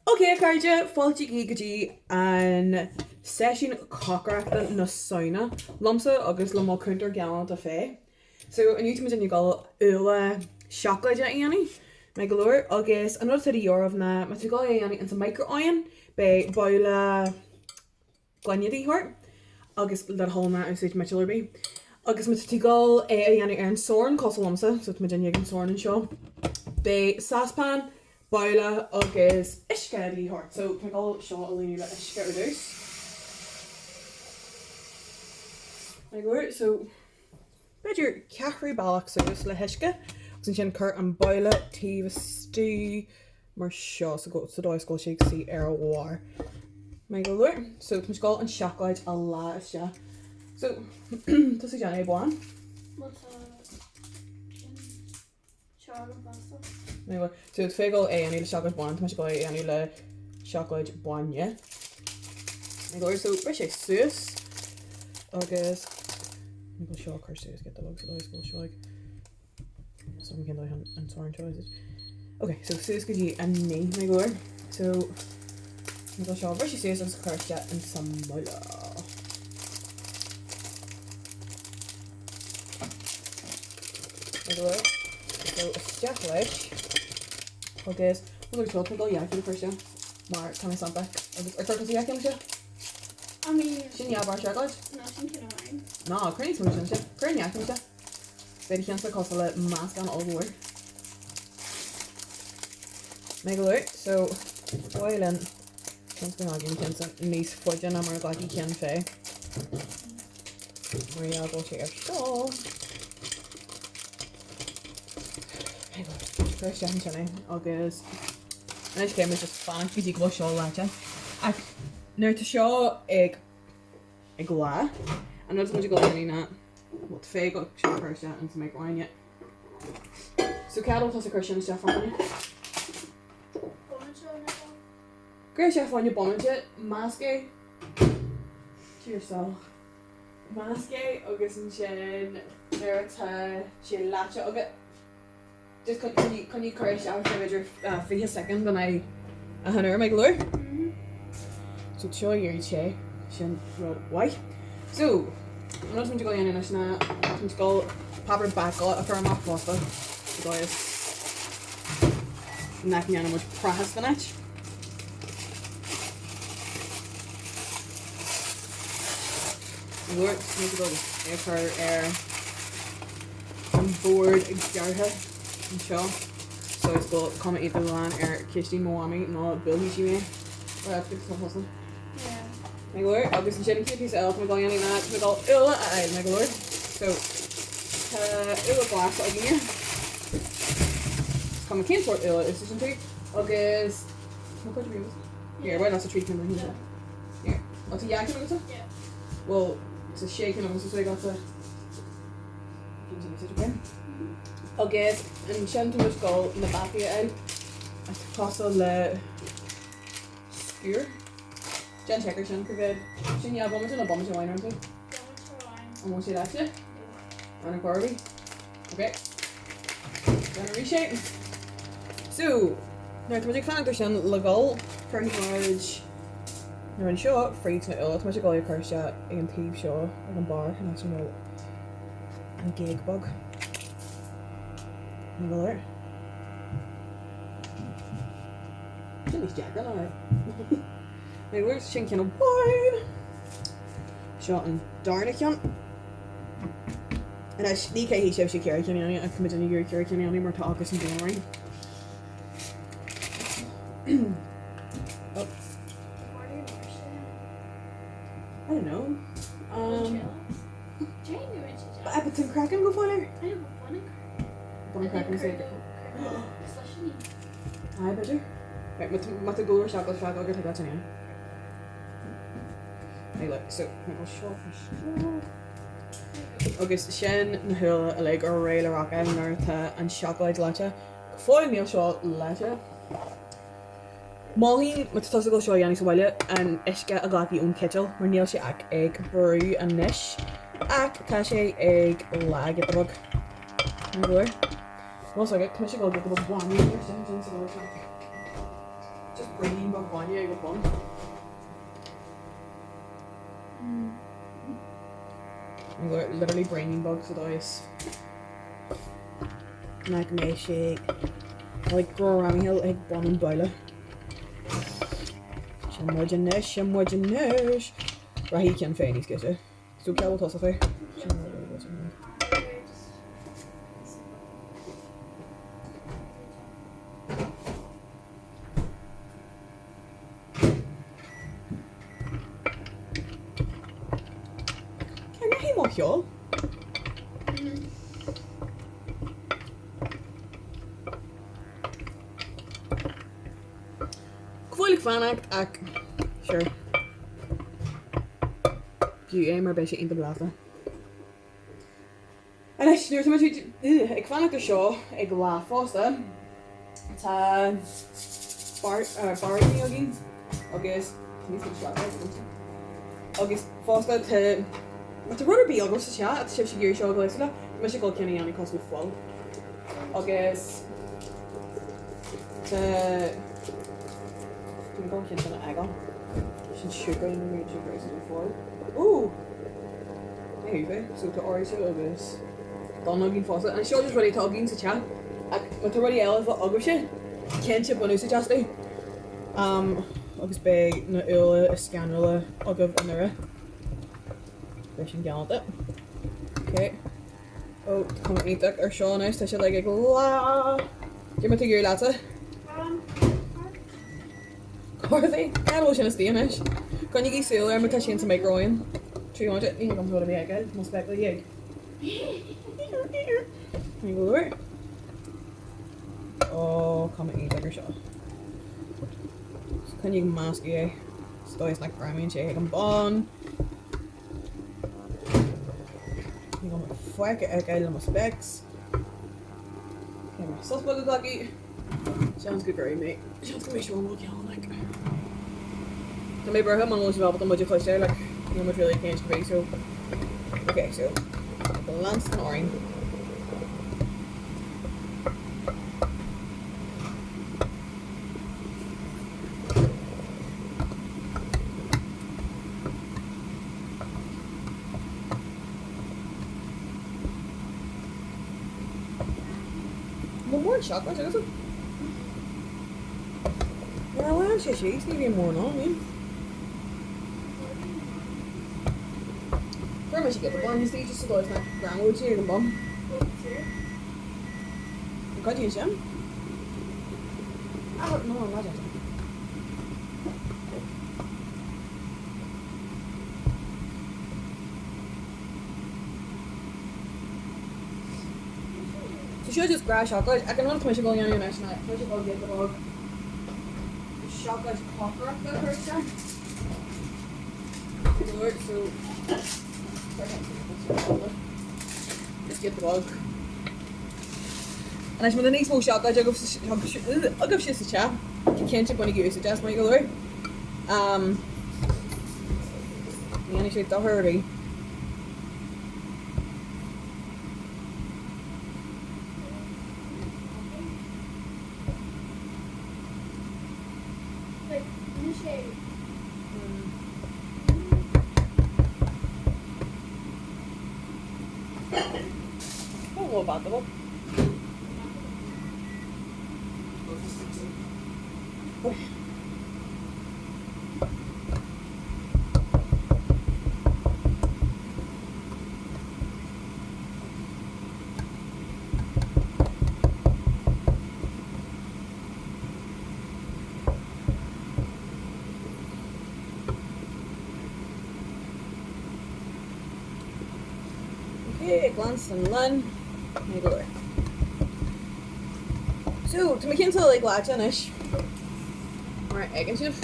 Ok a chairde, fáilte go dtí an seisiún cócaireachta na Samhna liomsa agus le mo chúntóir galánta Faye. So inniu tá muid ag dul úlla seacláide a dhéanamh, maith go leor, agus an rud atá de dhíth oraibh ná má tá tú ag dul é a dhéanamh insa micro-oigheann, beidh babhla gloine de dhíth ort agus le do thoil ná úsáid miotal ar bith. Agus má tá tú ag dul é a dhéanamh ar an sorn cosúil liomsa, so tá muid ag an sorn anseo, beidh saucepan, babhla agus uisce de dhíth ort. So tá mé ag dul seo a líonadh le uisce ar dtús. Maith go leor, so b'fhéidir ceathrú bealach suas le huisce agus ansin cuir an babhla taobh istigh mar seo sa dóigh is go bhfuil sé ag suí ar a bharr. Maith go leor. So tá muid ag dul an seacláid a leá isteach. So tusa ag déanamh é bán. Má tá seo agam fosta. Maith go leor. So tá Faye ag dul é a dhéanamh le seacláid bán, tá mise ag dul é a dhéanamh le seacláid bainne. Maith go leor. So bris é suas agus ag dul seo a chur suas giota beag sa dóigh is go bhfuil seo ag So cén dóigh an sorn seo is it? Ok, so suas go dtí an ní maith go leor. So ag dul seo a bhriseadh suas agus cur isteach in sa mbabhla. Maith go leor. So isteach leis. Agus bhuel agus tá mé ag dul dhá cheann a chur isteach mar tá mé santach agus ar chuir tusa dhá cheann isteach? I mean Sin dhá barr seacláid? No, sin ceann amháin. Ná, cuir níos mó sin isteach. Cuir an dhá cheann isteach. Beidh do cheannsa cosúil le meascán ollmhór. Maith go leor, so ba mhaith linn seans go nglacfaidh mo cheannsa níos faide ná mar a ghlacfaidh ceann Faye. Mar gheall go bhfuil sé ar seo. Cuir isteach ansin é agus anois caithfidh muid just fanacht go dtí go bhfuil seo leáite. Ach nuair atá seo ag ag leá, an rud is muid ag dul a dhéanamh ná Bhuel tá Faye ag dul seo a chur isteach insa micro-oigheann. So cá fhad a bhfuil tusa ag cur sin isteach fá choinne? Bomaite nó dhó. Cuir isteach fá choinne bomaite, measc é. To yourself. Measc é agus ansin nuair atá sé leáite agat Just coinnigh cur isteach ar feadh b'fhéidir 20 soicind in aghaidh an uair, maith go leor. So tá seo ag éirí te, sin rud mhaith. So, an rud atá muid ag dul a dhéanamh anois ná tá muid ag dul páipéar bácála a chur amach fosta sa dóigh is nach ndéanann muid praiseach den áit. Leor, tá muid ag dul é a chur ar an bord gearrtha anseo so is go bhfuil cuma iontach glan ar chistín mo mhamaí nó buailfidh sí mé. Well, that's good stuff also. Yeah. Maith go leor agus ansin an chéad píosa eile tá mé ag dul a dhéanamh ná tá mé ag dul úlla a fháil maith go leor. So tá úlla glasa againne. Is cuma cén sórt úlla a úsáideann tú agus Tá cuid bhí Here, why not sa trí cinn yeah. Here. Ó tá dhá cheann agatsa? Yeah. Well, tá sé cheann agamsa so agatsa. Agus ansin tá muid ag dul na bataí a fháil atá cosúil le sciúr. Déan check ar sin go bhféad. Sin dhá bhomaite nó bomaite amháin orthu? Bomaite amháin. An bhfuil sé leáite? Ar an gcorr Ok. Déan arís é. So, nuair atá muid ag fanacht ar sin le dhul, cuirfidh muid na rudaí seo fríd na úlla. Tá muid ag dul é a chur isteach ag an taobh seo ag an barr in áit a bhfuil an géag beag. Ní bhfuil air. Sin níos deacra ná é. Ní bhfuil sin ceann amháin. Seo an darna ceann. Anois, ní chaithfidh sibhse 4 cheann a dhéanamh ach tá muid ag iarraidh 4 cheann a dhéanamh mar tá ocras an domhain orainn. Oh. I don't know. Um, but tá an craiceann go fóill air? Bun an craiceann is é. Aye, b'fhéidir. Right, má tá go leor seacláid fágtha agat, tá gach aon. Hey, look, so, mé go seo seo. Agus sin na húlla uilig ar réidh le racáil nuair atá an seacláid leáite. Go fóill níl seo leáite. Mholfainn, má tá tusa ag dul seo a dhéanamh sa bhaile, an uisce a ghlacadh ón citeal mar níl sé ach ag brú anois ach tá sé ag leá giota beag. Ní leor. Más agat, tá mise ag dul giota beag bainne a chur isteach ansin sa dóigh is nach just braoinín beag. beag bainne ag an bun. Literally braoinín beag sa dóigh is nach mbeidh sé like greamaithe ag bun an bhabhla. Sin muid anois, sin muid anois. Rachaidh ceann féin níos giota. So ceal tosach é. Sin muid anois. Cé nach mo cheol? Go bhfuil ag fanacht ach sure. Fiú é mar beidh sé iontach blasta. Anois, nuair atá muid ag fanacht ar seo ag leá fosta, tá bairíní againn agus níos mó seacláid agus fosta tá má tá rud ar bith agaibh sa teach atá sibhse ag iarraidh seo a ghléasadh le, tá mise ag dul ceann a dhéanamh cosúil le fuil agus tá tá mé ag dul ceann sin a fhágáil sin siúcra nó siúcra is an fuil. Ooh! Maith thú, so tá áirithe agus donn againn fosta. And seo just rudaí atá againn sa teach. Ach má tá rudaí eile agaibhse, cinnte bain úsáid astu. Um, agus beidh na úlla is scanrúla agaibh i nDoire. Beidh sin galánta. Ok. Ó, tá cuma iontach ar seo anois, tá sé like ag leá. Cad é mar atá ag éirí leatsa? Um, Corthaí? Cá bhfuil sin istigh anois? Coinnígí súil air má tá sé insa micro-oigheann. 3 nóiméad, ní thig liom rud ar bith a fheiceáil, mo spéaclaí ag. Ní go leor. Ó, cuma iontach ar seo. So coinnigh measctha é. Is dóigh is nach greamaíonn sé ag an bun. Ní go faic a fheiceáil le mo specs. Sos beag a ghlacadh. Seans go gcuirfidh mé, seans go mbeidh seo mo cheann like. Tá mé buartha muna bhfuil sibh ábalta muid a chloisteáil like níl muid really ag caint go bith so ok so leanstan orainn. Bhfuil mórán seacláid agat? Nuair a leann sé síos ní bhíonn mórán ann, bíonn? Chuir mise giota bainne istigh just sa dóigh is nach greamódh sé ag an bun. An gcuidíonn sin? Ah, no, ná déan sin. So seo just gnáthsheacláid ach an rud atá mise ag dul a dhéanamh anois ná tá mise ag dul giota beag seacláid cócaireachta a chur isteach. Go leor so just giota beag. Anois má tá níos mó seacláid agaibhse sa teach, cinnte bainigí úsáid as maith go leor. Ní dhéanfaidh sé dochar ar bith. Like, ní sé. Ok, leanstan linn. Maith go leor. So, tá mo cheann uilig leáite anois. Mar a fheiceann sibh.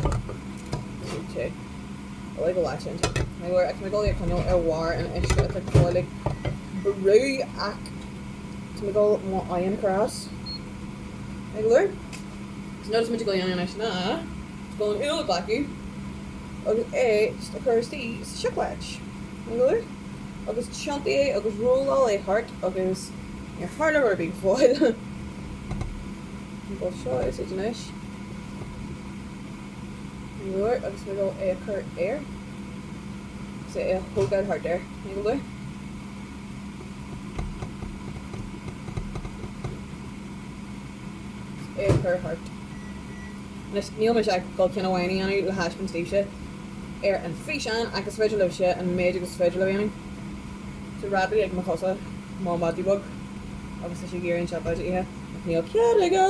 Tá uilig leáite ansin. Maith go leor, ach tá mé ag dul é a choinneáil ar bharr an uisce atá ag fáil ag brú ach tá mé ag dul mo oigheann a chur as. Maith go leor. So an rud atá muid ag dul a dhéanamh anois ná dul an úll a ghlacadh agus é just a chur istigh sa seacláid. Maith go leor. Agus tiontaigh é agus rolláil é thart agus níor tharla rud ar bith go fóill. An bhfuil seo úsáid anois? Ní leor agus mé ag dul é a chur air agus é a thógáil thart air. Ní leor. É a chur thart. Anois níl mise ag dul ceann amháin a dhéanamh le thaispeáint daoibhse ar an físeán ach is féidir libhse an méid agus is féidir libh a dhéanamh. Tá Radley ag mo chosa, mo mhadaidh beag, agus tá sé ag iarraidh an seacláid a ithe ach níl cead aige!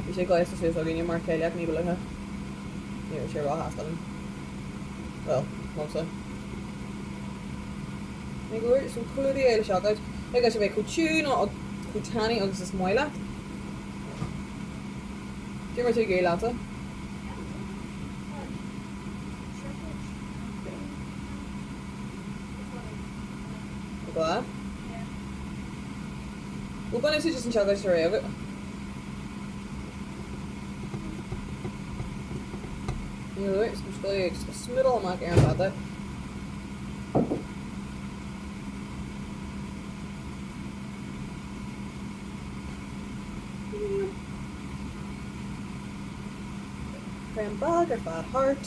Bhí sé gléasta suas againne mar chailleach ní ba luaithe. Ní raibh sé róshásta linn. Bhuel, liomsa. Ní go leor, so clúdaigh é le seacláid. Lig leis a bheith chomh tiubh nó chomh tanaí agus is maith leat. Cad é mar tá ag éirí leatsa? Go? Bhuel, bain úsáid as an seacláid atá réidh agat. Just smúdáil amach ar an bpláta. Cuir an bag ar fad thart.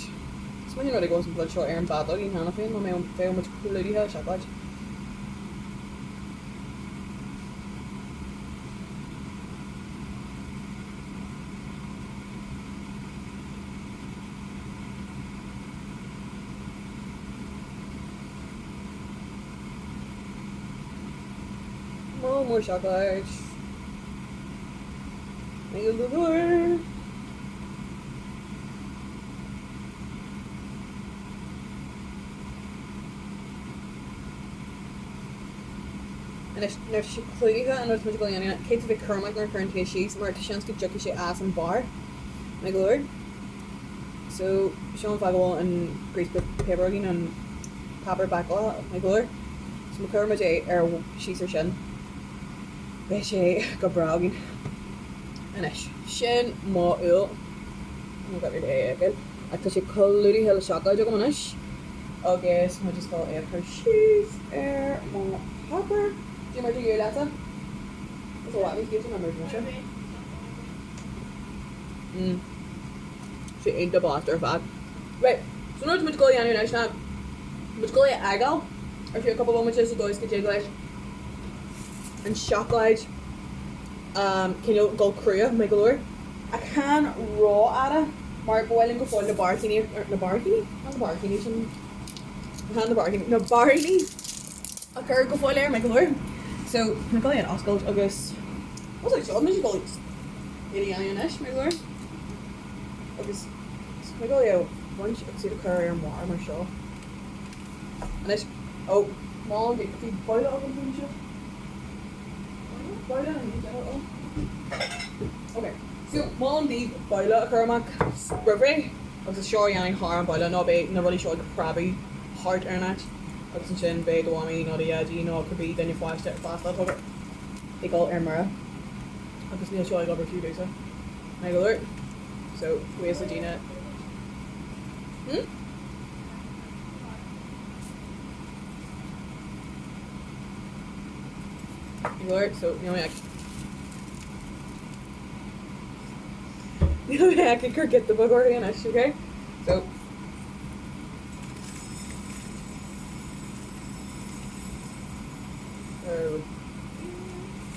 Is maith an rud é go bhfuil an phlud seo ar an bpláta againn cheana féin nó bheadh muid clúdaithe le seacláid. Moll mór seacláid. Níl go leor. Anois, nuair atá sé clúdaithe, an rud atá muid ag dul a dhéanamh, caithfidh tú bheith cúramach nuair a chuireann tú é síos mar tá seans go dtiocfaidh sé as an barr. Maith go leor. So, seo an fáth go bhfuil an greaseproof paper againn, an páipéar bácála, maith go leor. So má chuireann muid é ar síos ar sin, beidh sé go breá againn. Anois, sin mo úll. Ní gá duit é a fheiceáil. Ach tá sé clúdaithe le seacláid agam anois agus tá muid ag dul é a chur síos ar mo pháipéar. Cad é mar atá ag éirí leatsa? Is i bhfad níos cinnte ná mar a bhí mise. Mm. Sé iontach blasta ar fad. Right, so an rud atá muid ag dul a dhéanamh anois ná muid ag dul é a fhágáil ar feadh cúpla bomaite sa dóigh is go dtig leis an seacláid um cineál dul crua, maith go leor. Ach chan rófhada mar ba mhaith linn go fóill na barraicíní na barraicíní? Not na barraicíní sin chan na barraicíní na bairíní a chur go fóill air maith go leor. So tá mé ag dul é a oscailt agus what's it seo mise ag dul iad a dhéanamh anois maith go leor agus tá mé ag dul é a bhaint agus iad a chur ar an mbarr mar seo. Anois ó mhol bhí babhla agam faoin seo. Babhla an deireadh ó. Ok, so molaim daoibh babhla a chur amach roimh ré agus is seo a dhéanfaidh thar an babhla ná beidh na rudaí seo ag preabadh thart ar an áit agus ansin beidh do mhamaí nó do dhaidí nó cibé duine fásta fásta atá agat ag dul ar mire agus níl seo ag obair fiú domhsa. Maith go leor. So, buíochas le Dia. Hmm? Leor, so níl mé ach níl mé ach ag cur giota beag uirthi anois, ok? So.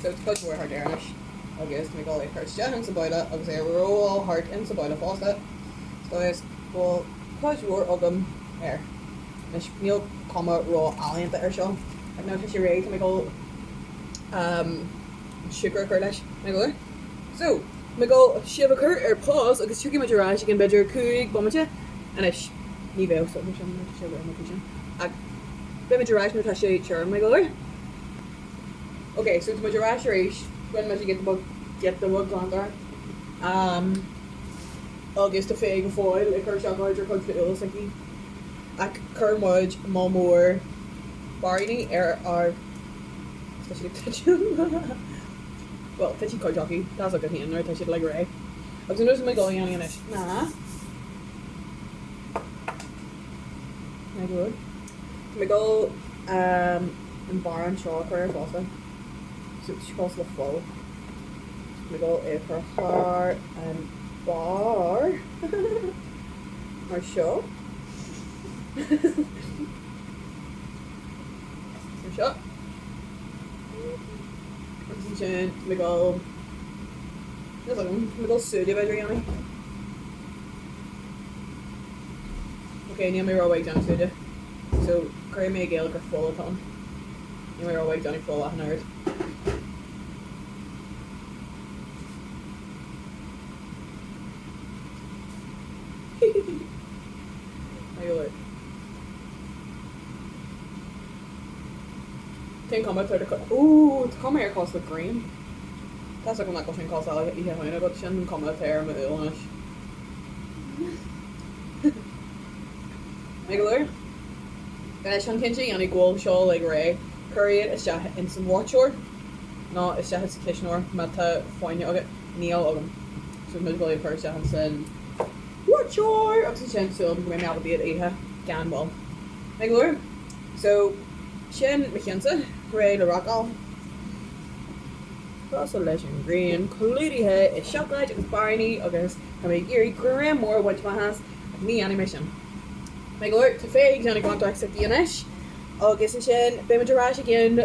So tá cuid mhór thart air anois agus tá mé ag dul é a chur isteach insa babhla agus é a rolláil thart insa babhla fosta. So is go bhfuil cuid mhór agam air. Anois, níl cuma ró-ealaíonta air seo, ach nuair atá sé réidh, tá mé ag dul an siúcra a chur leis, maith go leor. So, tá mé ag dul sibh a chur ar pause agus tiocfaidh muid ar ais i gceann b'fhéidir 5 bomaite. Anois, ní bheadh fhios agam sin nuair atá sé réidh mar sin, ach beidh muid ar ais nuair atá sé tirim, maith go leor. Ok, so tá muid ar ais arís, rinne muid giota beag, giota beag glantóireacht. Agus tá Faye go fóill ag cur seacláid ar chuid de úlla s'aici. Ach chuir muid moll mór bairíní ar ár Tá siad ag titim. Bhuel, titeann cuid acu, tá's agat féin nuair atá siad uilig réidh. Agus an rud atá mé ag dul a dhéanamh anois ná Tá mé ag dul an barrán seo a chur air fosta. So tá sé cosúil le fuil. Tá mé ag dul é a chur thar an barr. Mar seo. Mar seo. Agus ansin tá mé ag dul, níl a fhios agam, tá mé ag dul súile b'fhéidir a dhéanamh. Ok, níl mé rómhaith ag déanamh súile. So, cuirfidh mé i gcéill gur poll atá ann. Níl mé rómhaith ag déanamh poll ach an oiread. Cén cuma atá ar do Ooh, tá cuma air cosúil le grian. Tá a fhios agam nach bhfuil sin cosúil le Oíche Shamhna but sin an cuma atá ar m'úll anois. Maith go leor. Chun cinnte a dhéanamh go bhfuil seo uilig réidh, cuir iad isteach ins an bhóiteoir nó isteach sa chuisneoir má tá fáinne agat. Níl agam. So muid ag dul iad a chur isteach ins an bhóiteoir agus ansin súil agam go mbeidh mé ábalta iad a ithe gan mhoill. Maith go leor. So sin mo chinnsa réidh le rockáil. Cosúil leis an ghrian clúdaithe i seacláid agus bairriní agus tá mé ag iarraidh greim mór a bhaint amach as ach ní dhéanfaidh mé sin. Maith go leor, tá Faye ag déanamh glantóireacht s'aici anois agus ansin beidh muid ar ais i gceann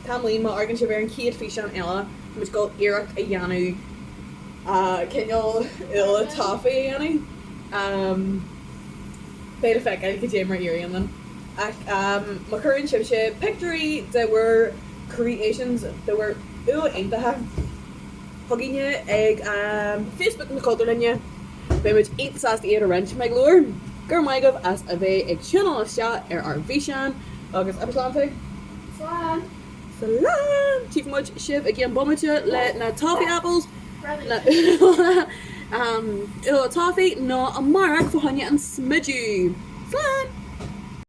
tamaillín má amharcann sibh ar an chéad físeán eile tá muid ag dul iarracht a dhéanamh cineál úlla toffee a dhéanamh. Beidh le feiceáil cad é mar a éiríonn linn. Ach má chuireann sibhse pictiúirí de bhur creations, de bhur úlla iontacha chugainne ag Facebook na Cultúrlainne, beidh muid iontach sásta iad a roinnt. Maith go leor, go raibh maith agaibh as a bheith ag tiúnáil isteach ar ár bhfíseán agus abair slán Faye? Slán! Slán! Tchífidh muid sibh i gceann bomaite le na toffee apples, na úlla toffee nó amárach fá choinne an smidiú. Slán!